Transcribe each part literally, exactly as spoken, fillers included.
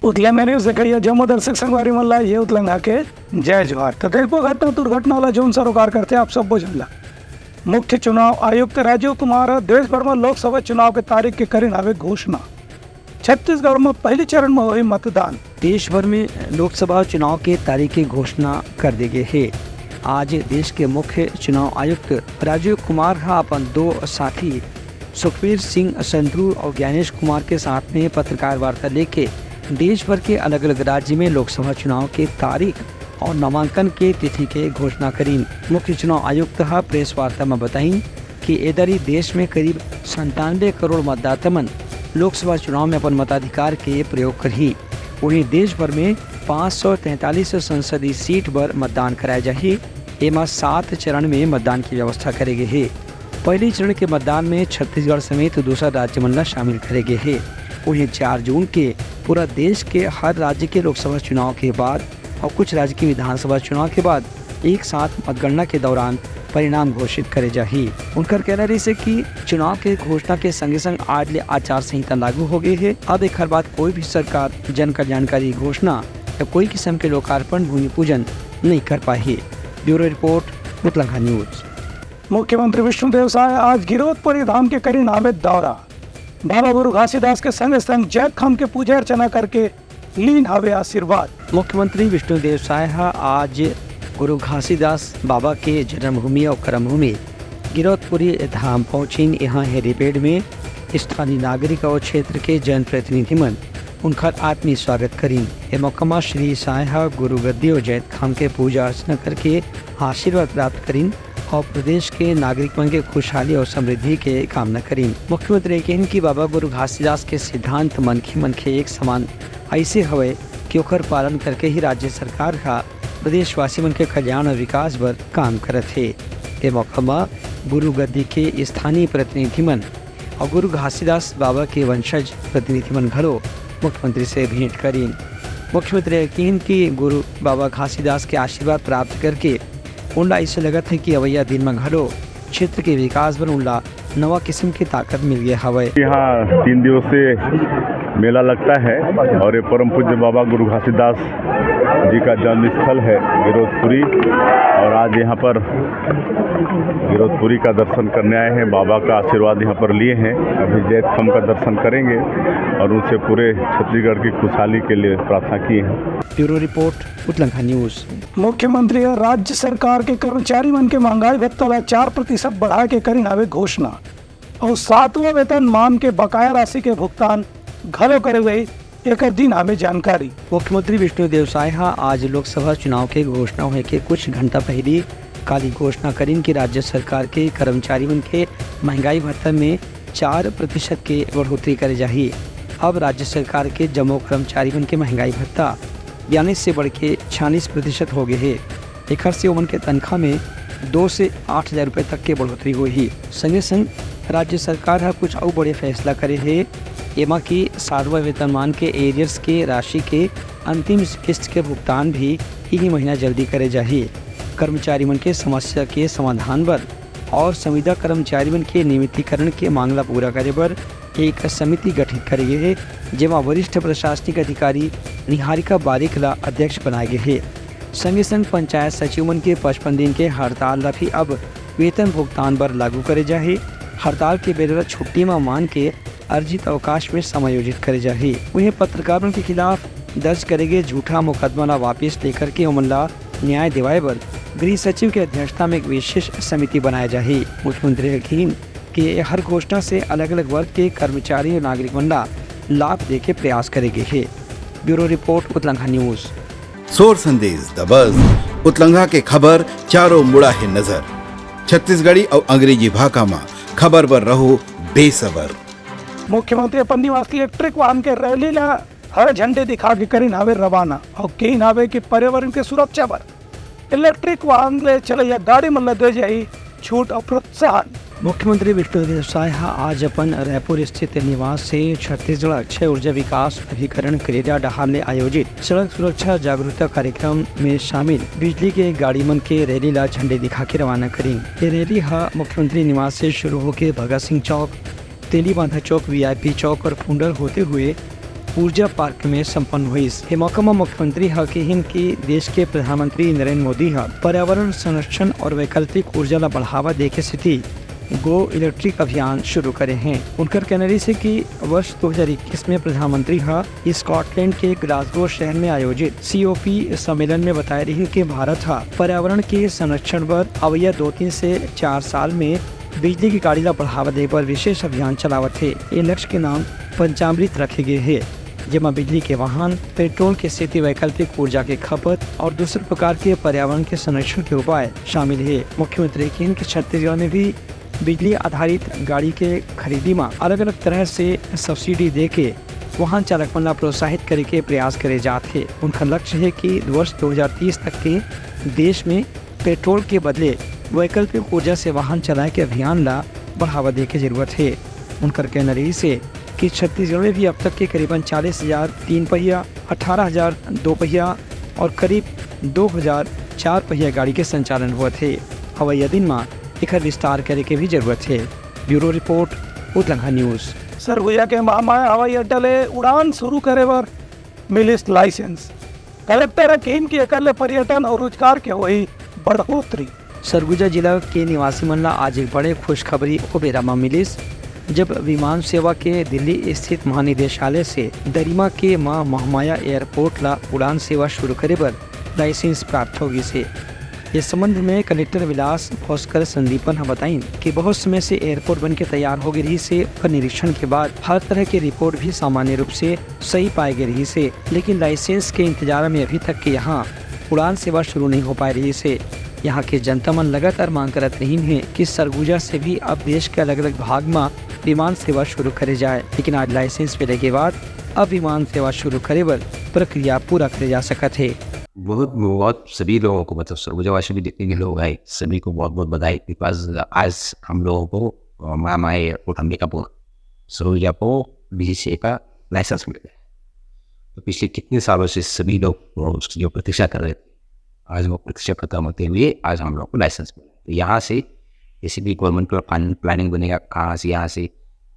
उतलंगा news देखइया जम्मो दर्शक संगवारी मन ला ये उतलंगा के जय जोहार। तो देखबो घटना दुर्घटना ला जौन सरोकार करथे आप सब्बो झन ला। मुख्य चुनाव आयुक्त राजीव कुमार ह देश भर म लोकसभा चुनाव के तारीख के करिन हवे घोषणा। छत्तीसगढ़ म पहली चरण म होही मतदान। देश भर में लोकसभा चुनाव के तारीख के घोषणा कर दे गे हे। आज देश के मुख्य चुनाव आयुक्त राजीव कुमार ह अपन दो साथी सुखबीर सिंह संधू और ज्ञानेश कुमार के साथ में पत्रकार वार्ता लेके देश भर के अलग-अलग राज्य में लोकसभा चुनाव के तारीख और नामांकन के तिथि के घोषणा करीन। मुख्य चुनाव आयुक्त ह प्रेस वार्ता म बताइन कि ए दरी देश में करीब संतानवे करोड़ मतदाता मन लोकसभा चुनाव में अपन मताधिकार के प्रयोग करही। वहीं देश भर में पाँच सौ तैंतालीस संसदीय सीट बर मतदान कराए जाही। एमा सात चरण में मतदान की व्यवस्था करे गे हे। पहली चरण के मतदान में छत्तीसगढ़ समेत दूसरा राज्य मन ला शामिल करे गे हे। वहीं चार जून के पूरा देश के हर राज्य के लोकसभा चुनाव के बाद और कुछ राज्य के विधानसभा चुनाव के बाद एक साथ मतगणना के दौरान परिणाम घोषित करे जाही। उनकर कहना रहिस हे कि चुनाव के घोषणा के संगे संग आज ले आचार संहिता लागू हो गई हे। अब एकर बाद कोई भी सरकार जन कल्याणकारी घोषणा या कोई किस्म के लोकार्पण भूमि पूजन नहीं कर पाही। ब्यूरो रिपोर्ट, उतलंगा न्यूज। मुख्यमंत्री विष्णुदेव साय आज गिरौदपुरी धाम के करिन हवे दौरा। बाबा गुरु घासीदास के संगे संग जैतखाम के पूजा अर्चना करके लीन हवे आशीर्वाद। मुख्यमंत्री विष्णुदेव साय ह आज गुरु घासीदास बाबा के जन्मभूमि और कर्मभूमि गिरौदपुरी धाम पहुंचिन। यहाँ हेलीपैड में स्थानीय नागरिक और क्षेत्र के जनप्रतिनिधि मन उनकर आत्मीय स्वागत करीन। ए मौका म श्री साय ह गुरु गद्दी और जैतखाम के पूजा अर्चना करके आशीर्वाद प्राप्त करीन और प्रदेश के नागरिक मन के खुशहाली और समृद्धि के कामना करीन। मुख्यमंत्री कहिन कि बाबा गुरु घासीदास के सिद्धांत मनखे मनखे एक समान ऐसे हवय कि ओकर पालन करके ही राज्य सरकार ह प्रदेशवासी मन के कल्याण और विकास बर काम करत हे। ए मौका म गुरु गद्दी के स्थानीय प्रतिनिधि मन और गुरु घासीदास बाबा के वंशज प्रतिनिधि मन घलो मुख्यमंत्री से भेंट करीन। मुख्यमंत्री ह किहिन कि गुरु बाबा घासीदास के आशीर्वाद प्राप्त करके उनला ऐसे लगत है कि अवैया दिन म घलो क्षेत्र के विकास बर उनला नवा किस्म के ताकत मिल गया हवय। यहाँ तीन दिवसीय मेला लगता है और ये परम पूज्य बाबा गुरु घासीदास जी का जन्मस्थल है गिरौदपुरी, और आज यहाँ पर गिरौदपुरी का दर्शन करने आए हैं, बाबा का आशीर्वाद यहाँ पर लिए हैं। अभी जैतखाम का दर्शन करेंगे और उनसे पूरे छत्तीसगढ़ की खुशहाली के लिए प्रार्थना की है। ब्यूरो रिपोर्ट, उतलंगा न्यूज। मुख्यमंत्री ह राज्य सरकार के कर्मचारी मन के महंगाई भत्ता ला चार प्रतिशत बढ़ाए के करिन हवे घोषणा। अउ सातवां वेतनमान के बकाया राशि के भुगतान घलो करे गई, एकर दिन हवे जानकारी। मुख्यमंत्री विष्णुदेव साय ह आज लोकसभा चुनाव के घोषणा होए के कुछ घंटा पहिली काली घोषणा करिन कि राज्य सरकार के कर्मचारी मन के महंगाई भत्ता में चार प्रतिशत के बढ़ोतरी करे जाही। अब राज्य सरकार के जम्मो कर्मचारी मन के महंगाई भत्ता बयालीस से बढ़ के छियालीस प्रतिशत हो गए हे। एखर से ओमन के तनखा में दो से आठ हजार रुपए तक के बढ़ोतरी होही। संगे संग राज्य सरकार ह कुछ अउ बड़े फैसला करे हे, एमा कि सातवां वेतनमान के एरियर्स के राशि के अंतिम किस्त के भुगतान भी इही महीना जल्दी करे जाही। कर्मचारी मन के समस्या के समाधान बर और संविदा कर्मचारी मन के नियमितीकरण के मांग ला पूरा करे बर एक समिति गठित करे गे हे, जेमा वरिष्ठ प्रशासनिक अधिकारी निहारिका बारिक ला अध्यक्ष बनाए गे हे। संगे संग पंचायत सचिव मन के पचपन दिन के हड़ताल ला भी अब वेतन भुगतान बर लागू करे जाही। हड़ताल के बेरा ला छुट्टी म मान के अर्जित अवकाश में समायोजित करे जाही। उहें, पत्रकार मन के खिलाफ दर्ज करे गे झूठा मुकदमा ला वापस लेकर के ओमन ला न्याय दिवाए बर गृह सचिव के अध्यक्षता में एक विशेष समिति बनाए जाही। मुख्यमंत्री ह किहिन कि ये हर घोषणा से अलग-अलग वर्ग के कर्मचारी और नागरिक मन ला लाभ देके प्रयास करे गे हे। ब्यूरो रिपोर्ट, उतलंगा न्यूज। सोर संदेश, द बज, उतलंगा के खबर चारों मुड़ा हे नजर। छत्तीसगढ़ी अउ अंग्रेजी भाखा म खबर बर रहो बेसबर। मुख्यमंत्री अपन निवास ले इलेक्ट्रिक वाहन के रैली ला हरा झंडी दिखा के करिन हावे रवाना अउ कहिन हावे कि पर्यावरण के सुरक्षा बर इलेक्ट्रिक वाहन ले चलइया गाड़ी मन ल दे जाही छूट अउ प्रोत्साहन। मुख्यमंत्री विष्णुदेव साय ह आज अपन रायपुर स्थित निवास से छत्तीसगढ़ अक्षय ऊर्जा विकास अभिकरण क्रेडा डहार ले आयोजित सड़क सुरक्षा जागरूकता कार्यक्रम में शामिल बिजली के गाड़ी मन के रैली ला झंडी दिखा के रवाना करीन। ये रैली ह मुख्यमंत्री निवास से शुरू होके भगत सिंह चौक, तेलीबांधा चौक, वीआईपी चौक और फुंडल होते हुए ऊर्जा पार्क में संपन्न हुई। ये मौका म मुख्यमंत्री ह किहिन कि देश के प्रधानमंत्री नरेंद्र मोदी ह पर्यावरण संरक्षण और वैकल्पिक ऊर्जा ला बढ़ावा देके सेती गो इलेक्ट्रिक अभियान शुरू करे हैं। उनकर कहना रहिस हे कि वर्ष दो हज़ार इक्कीस में प्रधानमंत्री ह स्कॉटलैंड के ग्लासगो शहर में आयोजित सीओपी सम्मेलन में बताए रहिन कि भारत ह पर्यावरण के संरक्षण बर अवइया दो तीन से चार साल में बिजली की गाड़ी ला बढ़ावा दे बर विशेष अभियान चलावत हे। ये लक्ष्य के नाम पंचामृत रखे गए हे, जेमा बिजली के वाहन, पेट्रोल के सेती वैकल्पिक ऊर्जा के खपत और दूसरे प्रकार के पर्यावरण के संरक्षण के उपाय शामिल हे। मुख्यमंत्री किहिन कि छत्तीसगढ़ में भी बिजली आधारित गाड़ी के खरीदी म अलग-अलग तरह से सब्सिडी दे के वाहन चालक मन ला प्रोत्साहित करे के प्रयास करे जात हे। उनकर लक्ष्य हे कि वर्ष दो हज़ार तीस तक के देश में पेट्रोल के बदले वैकल्पिक ऊर्जा से वाहन चलाए के अभियान ला बढ़ावा दे के जरूरत हे। उनकर कहना रहिस हे कि छत्तीसगढ़ में भी अब तक के करीबन चालीस हज़ार तीन पहिया, अठारह हज़ार दो पहिया और करीब दो हज़ार चार पहिया गाड़ी के संचालन होवत हे। अवइया दिन म एकर विस्तार करे के भी जरूरत हे। ब्यूरो रिपोर्ट, उतलंघा न्यूज। सरगुजा के महामाया हवाई अड्डा ले उड़ान शुरू करे बर मिलिस लाइसेंस। कलेक्टर ह किहिन कि एकर ले पर्यटन और रोजगार के होही बढ़ोतरी। सरगुजा जिला के निवासी मन ला आज एक बड़े खुशखबरी ओ बेरा म मिलिस, जब विमान सेवा के दिल्ली स्थित महानिदेशालय से दरिमा के मां महामाया एयरपोर्ट ला उड़ान सेवा शुरू करे बर लाइसेंस प्राप्त हो गिस हे। इस संबंध में कलेक्टर विलास भास्कर संदीपन ह बताइन कि बहुत समय से एयरपोर्ट बन के तैयार हो गे रहिस हे, पर निरीक्षण के बाद हर तरह के रिपोर्ट भी सामान्य रूप से सही पाए गे रहिस हे, लेकिन लाइसेंस के इंतजार में अभी तक के यहाँ उड़ान सेवा शुरू नहीं हो पाए रहिस हे। यहाँ के जनता मन लगातार मांग करत रहिन हे कि सरगुजा से भी अब देश के अलग-अलग भाग म विमान सेवा शुरू करे जाए, लेकिन आज लाइसेंस मिले के बाद अब विमान सेवा शुरू करे बर प्रक्रिया पूरा करे जा सकत हे। बहुत, बहुत सभी लोगों को, मतलब सरगुजावासी भी जितने भी लोग हैं, सभी को बहुत, बहुत बधाई, because आज हम लोगों को, अ, मामा एयरपोर्ट अंबिकापुर सरगुजा को बीसीसीए का लाइसेंस मिल गया। तो पिछले कितने सालों से सभी लोग, अ, उसकी जो प्रतीक्षा कर रहे थे, आज वो प्रतीक्षा खत्म होते हुए आज हम लोग को लाइसेंस मिला। तो यहाँ से जैसे भी गवर्नमेंट का प्लान-, प्लानिंग बनेगा, कहाँ से, यहाँ से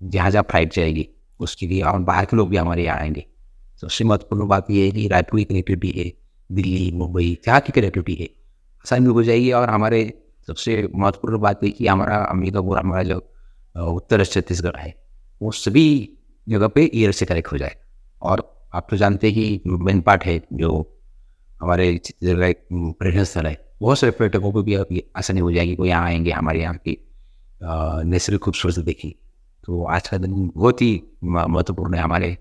जहाँ-जहाँ फ्लाइट जाएगी, उसके लिए, और बाहर के लोग भी हमारे यहाँ आएंगे। सबसे महत्वपूर्ण बात ये है कि रायपुर की कनेक्टिविटी है, दिल्ली, मुंबई, जहाँ की कनेक्टिविटी है, आसानी हो जाएगी। और हमारे सबसे महत्वपूर्ण बात ये कि हमारा अंबिकापुर, हमारा जो, अ, उत्तर छत्तीसगढ़ है, वो सभी जगह पे एयर से कनेक्ट हो जाएगा। और आप तो जानते हैं कि मैनपाट है, जो हमारे छत्तीसगढ़ का एक, उम, पर्यटन स्थल है, बहुत सारे पर्यटकों को भी अब ये आसानी हो जाएगी, वो यहाँ आएंगे, हमारे यहाँ की, अ, नैसर्गिक खूबसूरती देखेंगे। तो आज का दिन बहुत ही म-, महत्वपूर्ण है हमारे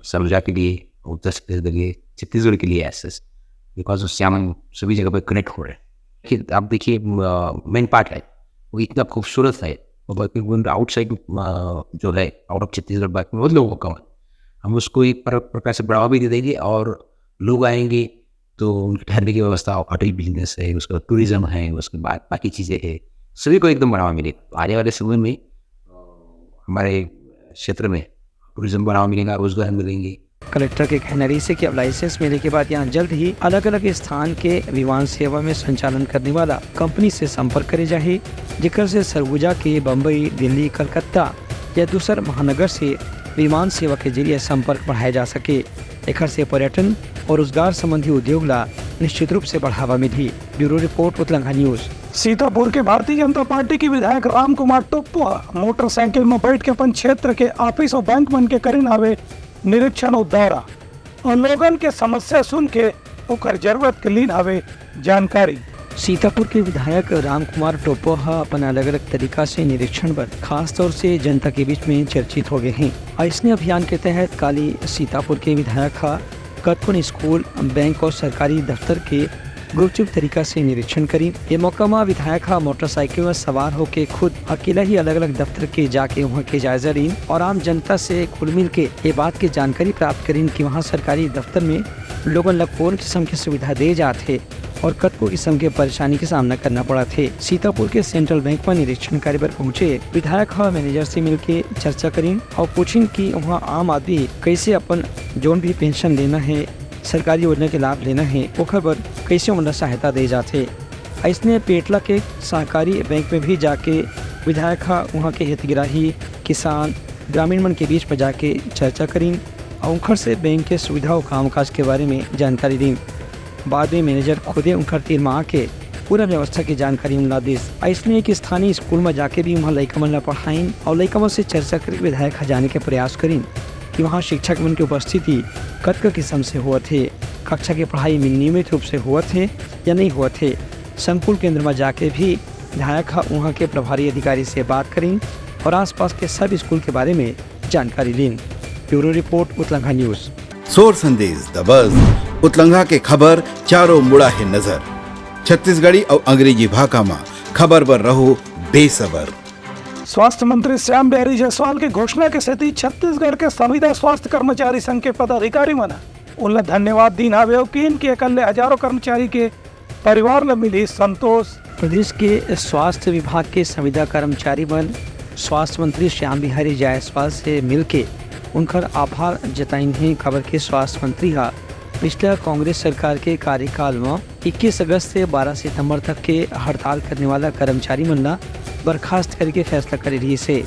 सरगुजा के लिए, उत्तर छत्तीसगढ़ के लिए, छत्तीसगढ़ के लिए ऐसे, बिकॉज उससे हम सभी जगह पे कनेक्ट हो रहे हैं। कि आप देखिए, म-, मैनपाट है, वो इतना खूबसूरत है, और बाकी आउटसाइड, अ, जो है, आउट ऑफ छत्तीसगढ़, बाकी बहुत लोगों का है। हम उसको एक प्र-, प्रकार से बढ़ावा भी दे देंगे और लोग आएंगे तो उनके ठहरने की व्यवस्था, होटल बिजनेस है, उसके बाद टूरिज्म है, उसके बाद बाकी चीज़ें हैं, सभी को एकदम बढ़ावा मिलेगा। तो आने वाले समय में, अ, हमारे क्षेत्र में टूरिज्म बढ़ावा मिलेगा, रोजगार मिलेंगे। कलेक्टर के कहना रहिस हे कि अब लाइसेंस मिले के बाद यहाँ जल्द ही अलग-अलग स्थान के विमान सेवा में संचालन करने वाला कंपनी से संपर्क करे जाही, जेकर से सरगुजा के बम्बई, दिल्ली, कलकत्ता या दूसर महानगर से विमान सेवा के जरिए संपर्क बढ़ाए जा सके। एखर से पर्यटन और रोजगार संबंधी उद्योग ला निश्चित रूप से बढ़ावा मिलही। ब्यूरो रिपोर्ट, उतलंघा न्यूज। सीतापुर के भारतीय जनता पार्टी के विधायक राम कुमार टोप्पो ह मोटरसाइकिल म बैठ के अपन क्षेत्र के ऑफिस और बैंक मन के करिन हावे निरीक्षण और दौरा और लोगन के समस्या सुन के ओकर जरूरत के लीन हावे जानकारी। सीतापुर के विधायक राम कुमार टोप्पो ह अपन अलग-अलग तरीका से निरीक्षण बर खास तौर से जनता के बीच में चर्चित हो गए हैं। अइसने अभियान के तहत काली सीतापुर के विधायक ह कतकोन स्कूल, बैंक और सरकारी दफ्तर के गुपचुप तरीका से निरीक्षण करिन। ये मौका म विधायक ह मोटरसाइकिल म सवार होके खुद अकेला ही अलग-अलग दफ्तर के जाके उहाँ के जायजा लीन और आम जनता से घुल मिल के ये बात के जानकारी प्राप्त करिन कि उहाँ सरकारी दफ्तर में लोगन ल कोन किसम के सुविधा दे जात हे और कतको किसम के परेशानी के सामना करना पड़त हे। सीतापुर के सेंट्रल बैंक म निरीक्षण करे बर पहुंचे विधायक ह मैनेजर से मिलके चर्चा करिन और पूछिन कि उहाँ आम आदमी कैसे अपन जोन भी पेंशन लेना हे, सरकारी योजना के लाभ लेना हे, ओखर बर कैसे ओमन ला सहायता दे जाथे। अइसने पेटला के सहकारी बैंक में भी जाके विधायक ह उहाँ के हितग्राही, किसान, ग्रामीण मन के बीच में जाके चर्चा करिन अउ उनखर से बैंक के सुविधा अउ कामकाज के बारे में जानकारी लीन। बाद में मैनेजर खुदे उनखर तीर म आके पूरा व्यवस्था के जानकारी उनला दिस। अइसने एक स्थानीय स्कूल म जाके भी उहाँ लइका मन ला पढ़ाइन अउ लइका मन से चर्चा करके विधायक ह जाने के प्रयास करिन कि उहाँ शिक्षक मन के उपस्थिति कतका किसम से होवत हे, कक्षा के पढ़ाई में नियमित रूप से होवत हे या नहीं होवत हे। संकुल केंद्र म जाके भी विधायक ह उहाँ के प्रभारी अधिकारी से बात करिन अउ आसपास के सब स्कूल के बारे में जानकारी लीन। ब्यूरो रिपोर्ट, उतलंघा न्यूज। सोर संदेश द बज, उतलंघा के खबर चारों मुड़ा हे नजर। छत्तीसगढ़ी अउ अंग्रेजी भाखा म खबर बर रहो बेसबर। स्वास्थ्य मंत्री श्याम बिहारी जायसवाल के घोषणा के सेती छत्तीसगढ़ के संविदा स्वास्थ्य कर्मचारी संघ के पदाधिकारी मन ह उनला धन्यवाद दीन हावे अउ किहीन कि एकर ले हजारों कर्मचारी के परिवार ल मिली संतोष। प्रदेश के स्वास्थ्य विभाग के संविदा कर्मचारी मन स्वास्थ्य मंत्री श्याम बिहारी जायसवाल से मिलके उनकर आभार जताइन हे, काबर के स्वास्थ्य मंत्री ह पिछला कांग्रेस सरकार के कार्यकाल म इक्कीस अगस्त से बारह सितंबर तक के हड़ताल करने वाला कर्मचारी मन ला बर्खास्त करे के फैसला करे रहिस हे।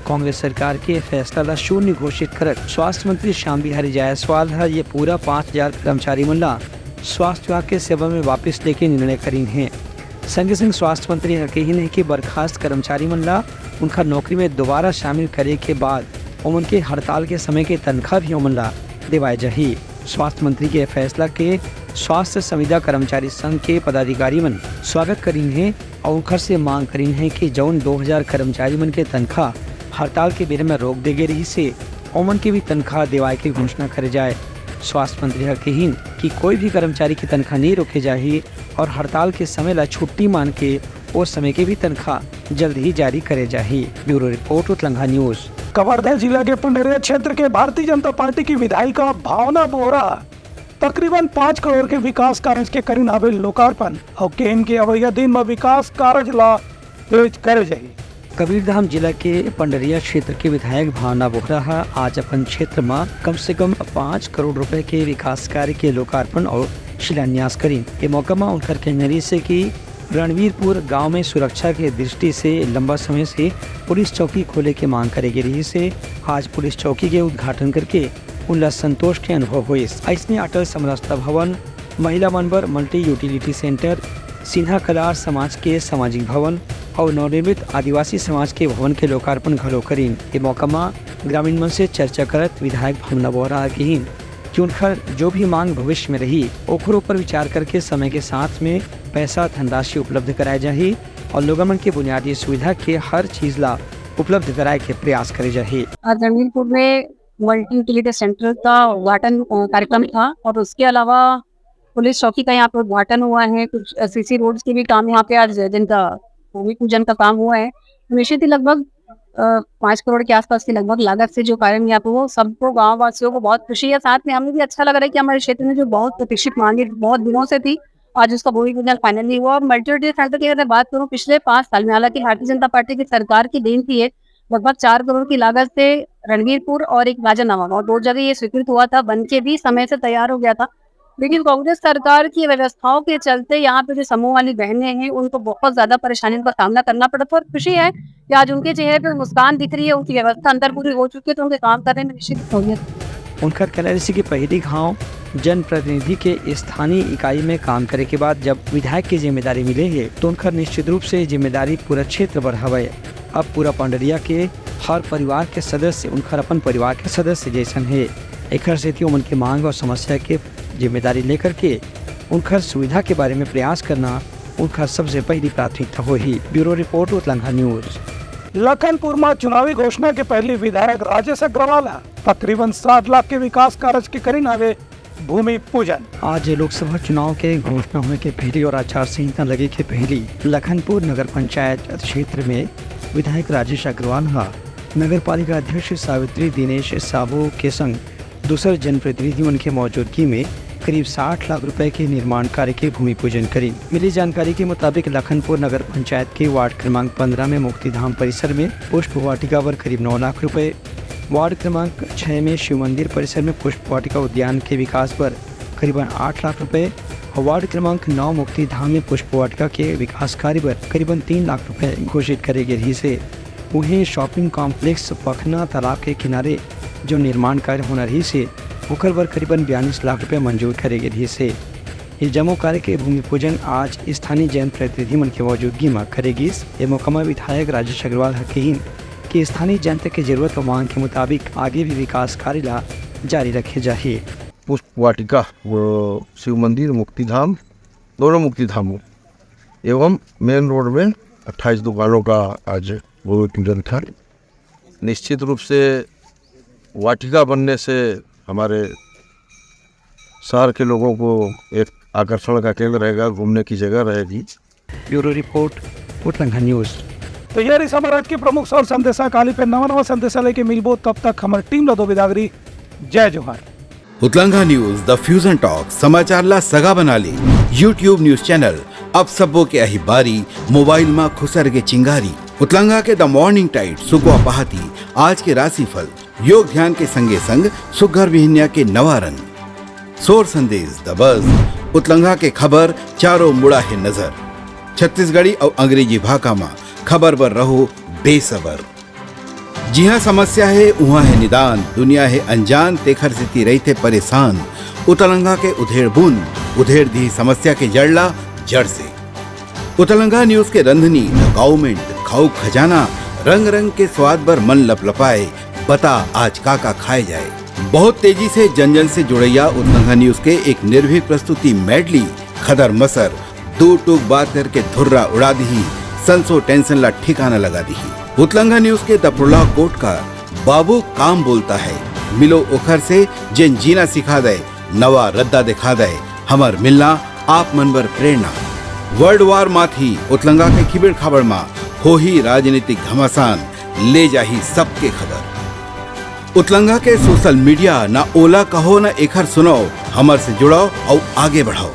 कांग्रेस सरकार के फैसला ला शून्य घोषित करत स्वास्थ्य मंत्री श्याम बिहारी जायसवाल ह ये पूरा पाँच हजार कर्मचारी मन ला स्वास्थ्य विभाग के सेवा में वापस लेके निर्णय करीन हे। संगे संग स्वास्थ्य मंत्री ह कहिन हे कि बर्खास्त कर्मचारी मन ला उनखर नौकरी में दोबारा शामिल करे के बाद ओमन के हड़ताल के समय के तनख्वाह भी ओमन ला देवाए जाही। स्वास्थ्य मंत्री के फैसला के स्वास्थ्य संविदा कर्मचारी संघ के पदाधिकारी मन स्वागत करीन हे अउ उनखर से मांग करीन हे कि जउन दो हजार कर्मचारी मन के तनख्वाह हड़ताल के बेरा में रोक दे गे रहिस हे, ओमन के भी तनख्वाह देवाए के घोषणा करे जाए। स्वास्थ्य मंत्री ह कहिन कि कोई भी कर्मचारी के तनख्वाह नहीं रोके जाही अउ हड़ताल के समय ला छुट्टी मान के ओ समय के भी तनख्वाह जल्द ही जारी करे जाही। ब्यूरो रिपोर्ट, उतलंघा न्यूज। कवर्धा जिला के पंडरिया क्षेत्र के भारतीय जनता पार्टी की विधायिका भावना बोहरा तकरीबन पाँच करोड़ के विकास कार्य के करीन हावे लोकार्पण अउ केन के अवइया दिन म विकास कार्य ला तेज करे जाही। कबीरधाम जिला के पंडरिया क्षेत्र के विधायक भावना बोहरा ह आज अपन क्षेत्र म कम से कम पाँच करोड़ रुपए के विकास कार्य के लोकार्पण अउ शिलान्यास करीन। ये मौका म उनकर कहना रहिस हे कि रणवीरपुर गांव में सुरक्षा के दृष्टि से लंबा समय से पुलिस चौकी खोले के मांग करे गे रहिस हे। आज पुलिस चौकी के उद्घाटन करके उनला संतोष के अनुभव होइस। अइसने अटल समरसता भवन, महिला मन बर multi utility centre, Sinha Kalar समाज के सामाजिक भवन अउ नवनिर्मित आदिवासी समाज के भवन के लोकार्पण घलो करीन। ए मौका म ग्रामीण मन से चर्चा करत विधायक भावना बोहरा ह किहीन कि उनखर जो भी मांग भविष्य में रही, ओखर ऊपर विचार करके समय के साथ में पैसा धनराशि उपलब्ध कराए जाही अउ लोगन मन के बुनियादी सुविधा के हर चीज ला उपलब्ध कराए के प्रयास करे जाही। आज रणवीरपुर में मल्टी यूटिलिटी सेंटर का उद्घाटन, अ, कार्यक्रम था और उसके अलावा पुलिस चौकी का यहाँ पे उद्घाटन हुआ है, कुछ सीसी रोड्स के भी काम यहाँ पे आज जिनका भूमि पूजन का काम हुआ है, निश्चित ही लगभग, अ, पाँच करोड़ के आसपास की लगभग लागत से जो कार्य यहाँ पे हुआ, सबको, गाँव वासियों को बहुत खुशी है। साथ में हमें भी अच्छा लग रहा है कि हमारे क्षेत्र में जो बहुत प्रतीक्षित मांगे बहुत दिनों से थी, आज उसका भूमि पूजन फाइनली हुआ। और मल्टी यूटिलिटी सेंटर की अगर बात करूँ, पिछले पाँच साल में, हालांकि भारतीय जनता पार्टी की सरकार की देन थी ये, लगभग चार करोड़ की लागत से रणवीरपुर और एक राजा नवागांव, दो जगह ये स्वीकृत हुआ था, बन के भी समय से तैयार हो गया था, लेकिन कांग्रेस सरकार की व्यवस्थाओं के चलते यहाँ पे जो समूह वाली बहनें हैं, उनको बहुत ज्यादा परेशानियों का सामना करना पड़ा था। और खुशी है कि आज उनके चेहरे पर मुस्कान दिख रही है, उनकी व्यवस्था अंदर पूरी हो चुकी है, तो उनके काम करने में निश्चित सहूलियत। उनकर कहना रहिस कि पहिली घांव जनप्रतिनिधि के स्थानीय इकाई में काम करे के बाद जब विधायक की जिम्मेदारी मिले हे, तो उनकर निश्चित रूप से जिम्मेदारी पूरा क्षेत्र बर हवय। अब पूरा पंडरिया के हर परिवार के सदस्य उनकर अपन परिवार के सदस्य जैसन हे। एखर सेती ओमन के मांग और समस्या के जिम्मेदारी लेकर के उनकर सुविधा के बारे में प्रयास करना उनकर सबसे पहली प्राथमिकता होही। ब्यूरो रिपोर्ट, उतलंघा न्यूज। लखनपुर म चुनावी घोषणा के पहली विधायक राजेश अग्रवाल ह तकरीबन सात लाख के विकास कार्य के करीन हावे भूमि पूजन। आज लोकसभा चुनाव के घोषणा होए के पहली और आचार संहिता लगे के पहली लखनपुर नगर पंचायत क्षेत्र में विधायक राजेश अग्रवाल ह नगर पालिका अध्यक्ष सावित्री दिनेश साबू के संग दूसर जनप्रतिनिधि मन के मौजूदगी में करीब साठ लाख रुपए के निर्माण कार्य के भूमि पूजन करीन। मिली जानकारी के मुताबिक लखनपुर नगर पंचायत के वार्ड क्रमांक पन्द्रह में मुक्तिधाम परिसर में पुष्प वाटिका बर करीब नौ लाख रुपए, वार्ड क्रमांक छह में शिव मंदिर परिसर में पुष्प वाटिका उद्यान के विकास पर करीबन आठ लाख रुपए और वार्ड क्रमांक नौ मुक्तिधाम में पुष्प वाटिका के विकास कार्य पर करीबन तीन लाख रुपए घोषित करे गे रहिस हे। उहें शॉपिंग कॉम्प्लेक्स पखना तालाब के किनारे जो निर्माण कार्य होना रहिस हे, ओकर बर करीबन बयालीस लाख रुपया मंजूर करे गे रहिस हे। ये जम्मो कार्य के भूमि पूजन आज स्थानीय जनप्रतिनिधि मन के मौजूदगी म करे गिस। ए मौका म विधायक राजेश अग्रवाल ह कहिन कि स्थानीय जनता के जरूरत व मांग के मुताबिक आगे भी विकास कार्य ला जारी रखे जाही। पुष्प वाटिका, वो शिव मंदिर, मुक्ति धाम, दोनों मुक्ति धामों एवं मेन रोड में अट्ठाईस दुकानों का आज भूमि पूजन था। निश्चित रूप से वाटिका बनने से हमारे शहर के लोगों को एक आकर्षण का केंद्र रहेगा, घूमने की जगह रहेगी। ब्यूरो रिपोर्ट, उतलंघा न्यूज। तो ये रहिस हमर आज के प्रमुख सौर संदेशा। काली पे नवा नवा संदेशा लेके मिलबो, तब तक हमर टीम ला दो बिदागरी। जय जोहार। उतलंघा न्यूज, द फ्यूजन टॉक, समाचार ला सगा बना ले। YouTube न्यूज चैनल, अब सबो के आही बारी, मोबाइल मा खुसर के चिंगारी। उतलंघा के द मॉर्निंग टाइड, सुकवा पहाती, आज के राशिफल, योग ध्यान के संगे संग सुघर बिहनिया के नवा रंग। सोर संदेश, द बज, उतलंघा के खबर, चारों मुड़ा हे नजर। छत्तीसगढ़ी अउ अंग्रेजी भाखा मा खबर बर रहो बेसबर। जिहाँ समस्या हे, उहाँ हे निदान, दुनिया हे अनजान, तेखर सेती रहिथे परेशान। उतलंघा के उधेड़ बुन, उधेड़ दिही समस्या के जड़ ला जड़ से। उतलंघा न्यूज के रंधनी, द काउमेंट, खाऊ खजाना, रंग रंग के स्वाद बर मन लपलपाए, बता आज का का खाए जाए। बहुत तेजी से जन जन से जुड़ैया उतलंघा न्यूज के एक निर्भीक प्रस्तुति मेडली, खदर मसर, दो टूक बात करके धुर्रा उड़ा दिही, संसो टेंशन ला ठिकाना लगा दिही। उतलंघा न्यूज के दपड़ुला कोट का बाबू काम बोलता है, मिलो ओखर से जेन जीना सिखा दे, नवा रद्दा दिखा दे, हमर मिलना आप मन बर प्रेरणा। वर्ल्ड वार माथी उतलंगा के खिबेड़ खाबड़ मा होही राजनीतिक घमासान, ले जाही सबके खबर। उतलंगा के सोशल मीडिया, ना ओला कहो ना एखर सुनाओ, हमर से जुड़ाओ अउ आगे बढ़ाओ।